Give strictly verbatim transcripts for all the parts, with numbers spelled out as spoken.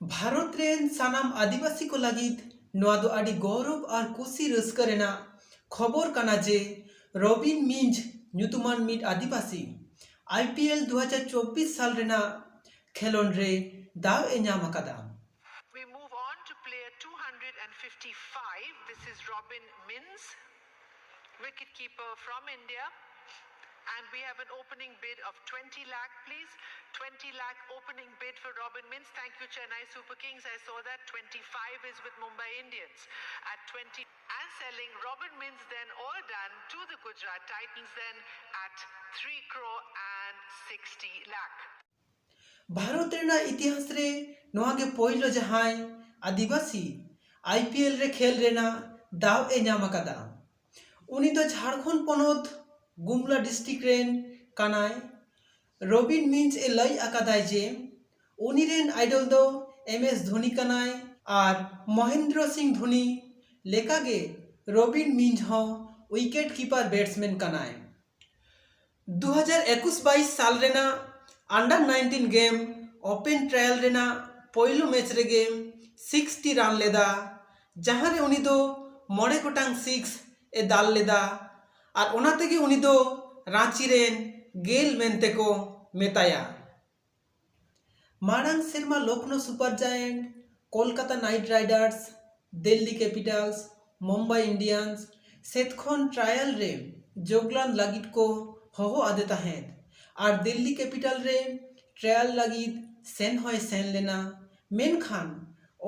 ᱵᱷᱟᱨᱚᱛ ᱨᱮᱱ ᱥᱟᱱᱟᱢ ᱟᱹᱫᱤᱵᱟᱹᱥᱤ ᱠᱚ ᱞᱟᱹᱜᱤᱫ ᱱᱚᱣᱟ ᱫᱚ ᱟᱹᱰᱤ ᱜᱚᱨᱚᱵᱽ ᱟᱨ ᱠᱩᱥᱤ ᱨᱟᱹᱥᱠᱟᱹ ᱨᱮᱱᱟᱜ ᱠᱷᱚᱵᱚᱨ ᱠᱟᱱᱟ ᱡᱮ ᱨᱚᱵᱤᱱ ᱢᱤᱧᱡᱽ ᱧᱩᱛᱩᱢᱟᱱ ᱢᱤᱫ ᱟᱹᱫᱤᱵᱟᱹᱥᱤ ᱟᱭ ᱯᱤ ᱮᱞ ᱫᱩ ᱦᱟᱡᱟᱨ ᱪᱚᱵᱵᱤᱥ ᱥᱟᱞ ᱨᱮᱱᱟᱜ ᱠᱷᱮᱞᱚᱸᱰ ᱨᱮ ᱫᱟᱣ ᱮ ᱧᱟᱢ ᱟᱠᱟᱫᱟ᱾ We move on to player two hundred fifty-five. This is Robin Minns, wicketkeeper from India. And we have an opening bid of twenty lakh, please. twenty lakh opening bid for Robin Minns. Thank you, Chennai Super Kings. I saw that twenty-five is with Mumbai Indians at twenty. And selling Robin Minns then all done to the Gujarat Titans then at three crore and sixty lakh. Bharat ᱨᱮᱱᱟᱜ ᱤᱛᱤᱦᱟᱥ ᱨᱮ ᱱᱚᱣᱟ ᱜᱮ ᱯᱳᱭᱞᱳ ᱡᱟᱦᱟᱸᱭ ᱟᱹᱫᱤᱵᱟᱹᱥᱤ I P L ᱨᱮ ᱠᱷᱮᱞ ᱨᱮᱱᱟᱜ ᱫᱟᱣ ᱮ ᱧᱟᱢ ᱟᱠᱟᱫᱟ᱾ ᱩᱱᱤ ᱫᱚ ᱡᱷᱟᱲᱠᱷᱚᱸᱰ ᱯᱚᱱᱚᱛ ᱜᱩᱢᱞᱟ ᱰᱤᱥᱴᱨᱤᱠᱴ ᱨᱮᱱ ᱠᱟᱱᱟᱭ᱾ ᱨᱚᱵᱤᱱ ᱢᱤᱧᱡᱽ ᱮ ᱞᱟᱹᱭ ᱟᱠᱟᱫᱟᱭ ᱡᱮ ᱩᱱᱤ ᱨᱮᱱ ᱟᱭᱰᱚᱞ ᱫᱚ ᱮᱢ ᱮᱥ ᱫᱷᱳᱱᱤ ᱠᱟᱱᱟᱭ ᱟᱨ ᱢᱚᱦᱮᱱᱫᱨᱚ ᱥᱤᱝ ᱫᱷᱳᱱᱤ ᱞᱮᱠᱟᱜᱮ ᱨᱚᱵᱤᱱ ᱢᱤᱧᱡᱽ ᱦᱚᱸ ᱩᱭᱠᱮᱴ ᱠᱤᱯᱟᱨ ᱵᱮᱴᱥᱢᱮᱱ ᱠᱟᱱᱟᱭ᱾ ᱫᱩ ᱦᱟᱡᱟᱨ ᱮᱠᱩᱥ ᱵᱟᱭᱤᱥ ᱥᱟᱞ ᱨᱮᱱᱟᱜ ᱟᱱᱰᱟᱨ ᱱᱟᱭᱤᱱᱴᱤᱱ ᱜᱮᱢ ᱳᱯᱮᱱ ᱴᱨᱟᱭᱟᱞ ᱨᱮᱱᱟᱜ ᱯᱳᱭᱞᱳ ᱢᱮᱪ ᱨᱮᱜᱮ ᱥᱤᱠᱥᱴᱤ ᱨᱟᱱ ᱞᱮᱫᱟ, ᱡᱟᱦᱟᱸ ᱨᱮ ᱩᱱᱤ ᱫᱚ ᱢᱚᱬᱮ ᱜᱚᱴᱟᱝ ᱥᱤᱠᱥ ᱮ ᱫᱟᱞ ᱞᱮᱫᱟ ᱟᱨ ᱚᱱᱟ ᱛᱮᱜᱮ ᱩᱱᱤ ᱫᱚ ᱨᱟᱸᱪᱤ ᱨᱮᱱ ᱜᱮᱞ ᱢᱮᱱᱛᱮ ᱠᱚ ᱢᱮᱛᱟᱭᱟ᱾ ᱢᱟᱲᱟᱝ ᱥᱮᱨᱢᱟ ᱞᱚᱠᱷᱱᱚ ᱥᱩᱯᱟᱨ ᱡᱟᱭᱮᱱᱴ, ᱠᱳᱞᱠᱟᱛᱟ ᱱᱟᱭᱤᱴ ᱨᱟᱭᱰᱟᱨᱥ, ᱫᱤᱞᱞᱤ ᱠᱮᱯᱤᱴᱟᱞᱥ, ᱢᱩᱢᱵᱟᱭ ᱤᱱᱰᱤᱭᱟᱱᱥ ᱥᱮᱫ ᱠᱷᱚᱱ ᱴᱨᱟᱭᱟᱞ ᱨᱮ ᱡᱳᱜᱽᱞᱟᱱ ᱞᱟᱹᱜᱤᱫ ᱠᱚ ᱦᱚᱦᱚ ᱟᱫᱮ ᱛᱟᱦᱮᱸᱫ ᱟᱨ ᱫᱤᱞᱞᱤ ᱠᱮᱯᱤᱴᱟᱞ ᱨᱮ ᱴᱨᱟᱭᱟᱞ ᱞᱟᱹᱜᱤᱫ ᱥᱮᱱ ᱦᱚᱸᱭ ᱥᱮᱱ ᱞᱮᱱᱟ, ᱢᱮᱱᱠᱷᱟᱱ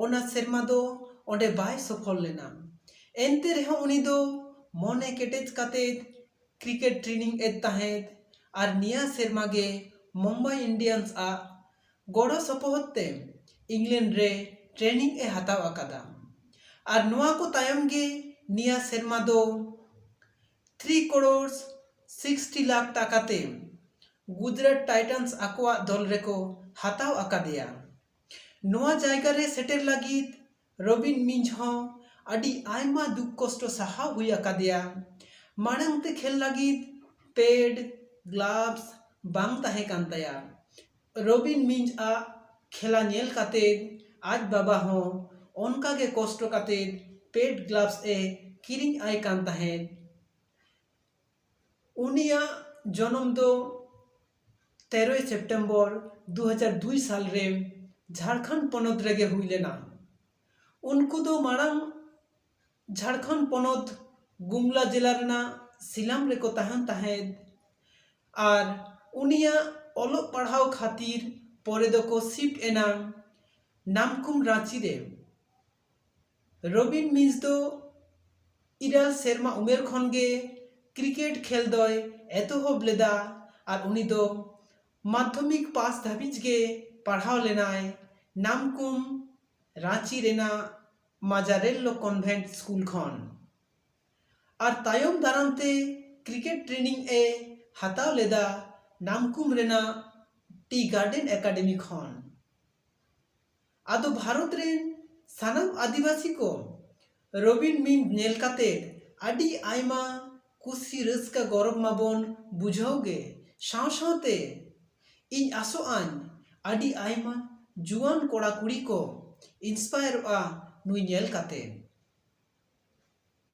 ᱚᱱᱟ ᱥᱮᱨᱢᱟ ᱫᱚ ᱚᱸᱰᱮ ᱵᱟᱭ ᱥᱚᱯᱷᱚᱞ ᱞᱮᱱᱟ᱾ ᱮᱱᱛᱮ ᱨᱮᱦᱚᱸ ᱩᱱᱤ ᱫᱚ ᱢᱚᱱᱮ ᱠᱮᱴᱮᱡ ᱠᱟᱛᱮ ᱠᱨᱤᱠᱮᱴ ᱴᱨᱮᱱᱤᱝ ᱮᱫ ᱛᱟᱦᱮᱸᱫ ᱟᱨ ᱱᱤᱭᱟᱹ ᱥᱮᱨᱢᱟ ᱜᱮ ᱢᱩᱢᱵᱟᱭ ᱤᱱᱰᱤᱭᱟᱱᱥ ᱟᱜ ᱜᱚᱲᱚ ᱥᱚᱯᱚᱦᱚᱫ ᱛᱮ ᱤᱝᱞᱮᱱᱰ ᱨᱮ ᱴᱨᱮᱱᱤᱝ ᱮ ᱦᱟᱛᱟᱣ ᱟᱠᱟᱫᱟ᱾ ᱟᱨ ᱱᱚᱣᱟ ᱠᱚ ᱛᱟᱭᱚᱢ ᱜᱮ ᱱᱤᱭᱟᱹ ᱥᱮᱨᱢᱟ ᱫᱚ ᱛᱷᱨᱤ ᱠᱨᱳᱨ ᱥᱤᱠᱥᱴᱤ ᱞᱟᱠᱷ ᱴᱟᱠᱟ ᱛᱮ ᱜᱩᱡᱽᱨᱟᱴ ᱴᱟᱭᱴᱟᱱᱥ ᱟᱠᱚᱣᱟᱜ ᱫᱚᱞ ᱨᱮᱠᱚ ᱦᱟᱛᱟᱣ ᱟᱠᱟᱫᱮᱭᱟ᱾ ᱱᱚᱣᱟ ᱡᱟᱭᱜᱟ ᱨᱮ ᱥᱮᱴᱮᱨ ᱞᱟᱹᱜᱤᱫ ᱨᱚᱵᱤᱱ ᱢᱤᱧᱡᱽ ᱦᱚᱸ ᱟᱹᱰᱤ ᱟᱭᱢᱟ ᱫᱩᱠ ᱠᱚᱥᱴᱚ ᱥᱟᱦᱟᱣ ᱦᱩᱭ ᱟᱠᱟᱫᱮᱭᱟ᱾ ᱢᱟᱲᱟᱝ ᱛᱮ ᱠᱷᱮᱞ ᱞᱟᱹᱜᱤᱫ ᱯᱮᱰ, ᱜᱞᱟᱵᱷᱥ ᱵᱟᱝ ᱛᱟᱦᱮᱸ ᱠᱟᱱ ᱛᱟᱭᱟ᱾ ᱨᱚᱵᱤᱱ ᱢᱤᱧᱡᱽ ᱟᱜ ᱠᱷᱮᱞᱟ ᱧᱮᱞ ᱠᱟᱛᱮᱫ ᱟᱡ ᱵᱟᱵᱟ ᱦᱚᱸ ᱚᱱᱠᱟ ᱜᱮ ᱠᱚᱥᱴᱚ ᱠᱟᱛᱮᱫ ᱯᱮᱰ ᱜᱞᱟᱵᱷᱥ ᱮ ᱠᱤᱨᱤᱧ ᱟᱭ ᱠᱟᱱ ᱛᱟᱦᱮᱸᱫ᱾ ᱩᱱᱤᱭᱟᱜ ᱡᱚᱱᱚᱢ ᱫᱚ ᱛᱮᱨᱚᱭ ᱥᱮᱯᱴᱮᱢᱵᱚᱨ ᱫᱩ ᱦᱟᱡᱟᱨ ᱫᱩᱭ ᱥᱟᱞ ᱨᱮ ᱡᱷᱟᱲᱠᱷᱚᱸᱰ ᱯᱚᱱᱚᱛ ᱨᱮᱜᱮ ᱦᱩᱭ ᱞᱮᱱᱟ᱾ ᱩᱱᱠᱩ ᱫᱚ ᱢᱟᱲᱟᱝ ᱡᱷᱟᱲᱠᱷᱚᱸᱰ ᱯᱚᱱᱚᱛ ᱜᱩᱢᱞᱟ ᱡᱮᱞᱟ ᱨᱮᱱᱟᱜ ᱥᱤᱞᱟᱢ ᱨᱮᱠᱚ ᱛᱟᱦᱮᱱ ᱛᱟᱦᱮᱸᱫ ᱟᱨ ᱩᱱᱤᱭᱟᱜ ᱚᱞᱚᱜ ᱯᱟᱲᱦᱟᱣ ᱠᱷᱟᱹᱛᱤᱨ ᱯᱚᱨᱮ ᱫᱚᱠᱚ ᱥᱤᱯᱴ ᱮᱱᱟ ᱱᱟᱢᱠᱩᱢ ᱨᱟᱸᱪᱤ ᱨᱮ᱾ ᱨᱚᱵᱤᱱ ᱢᱤᱧᱡᱽ ᱫᱚ ᱤᱨᱟᱹᱞ ᱥᱮᱨᱢᱟ ᱩᱢᱮᱨ ᱠᱷᱚᱱ ᱜᱮ ᱠᱨᱤᱠᱮᱴ ᱠᱷᱮᱞ ᱫᱚᱭ ᱮᱛᱚᱦᱚᱵ ᱞᱮᱫᱟ ᱟᱨ ᱩᱱᱤ ᱫᱚ ᱢᱟᱫᱽᱫᱷᱚᱢᱤᱠ ᱯᱟᱥ ᱫᱷᱟᱹᱵᱤᱡ ᱜᱮ ᱯᱟᱲᱦᱟᱣ ᱞᱮᱱᱟᱭ ᱱᱟᱢᱠᱩᱢ ᱨᱟᱸᱪᱤ ᱨᱮᱱᱟᱜ ᱢᱟᱡᱟᱨᱮᱞᱞᱚ ᱠᱚᱱᱵᱷᱮᱱᱴ ᱥᱠᱩᱞ ᱠᱷᱚᱱ᱾ ᱟᱨ ᱛᱟᱭᱚᱢ ᱫᱟᱨᱟᱢ ᱛᱮ ᱠᱨᱤᱠᱮᱴ ᱴᱨᱮᱱᱤᱝ ᱮ ᱦᱟᱛᱟᱣ ᱞᱮᱫᱟ ᱱᱟᱢᱠᱩᱢ ᱨᱮᱱᱟᱜ ᱴᱤ ᱜᱟᱨᱰᱮᱱ ᱮᱠᱟᱰᱮᱢᱤ ᱠᱷᱚᱱ᱾ ᱟᱫᱚ ᱵᱷᱟᱨᱚᱛ ᱨᱮᱱ ᱥᱟᱱᱟᱢ ᱟᱹᱫᱤᱵᱟᱹᱥᱤ ᱠᱚ ᱨᱚᱵᱤᱱ ᱢᱤᱧᱡᱽ ᱧᱮᱞ ᱠᱟᱛᱮ ᱟᱹᱰᱤ ᱟᱭᱢᱟ ᱠᱩᱥᱤ ᱨᱟᱹᱥᱠᱟᱹ ᱜᱚᱨᱚᱵᱽ ᱢᱟᱵᱚᱱ ᱵᱩᱡᱷᱟᱹᱣ ᱜᱮ, ᱥᱟᱶ ᱥᱟᱶᱛᱮ ᱤᱧ ᱟᱥᱚᱜ ᱟᱹᱧ ᱟᱹᱰᱤ ᱟᱭᱢᱟ ᱡᱩᱣᱟᱹᱱ ᱠᱚᱲᱟ ᱠᱩᱲᱤ ᱠᱚ ᱤᱱᱥᱯᱟᱭᱟᱨᱚᱜᱼᱟ ᱱᱩᱭ ᱧᱮᱞ ᱠᱟᱛᱮ᱾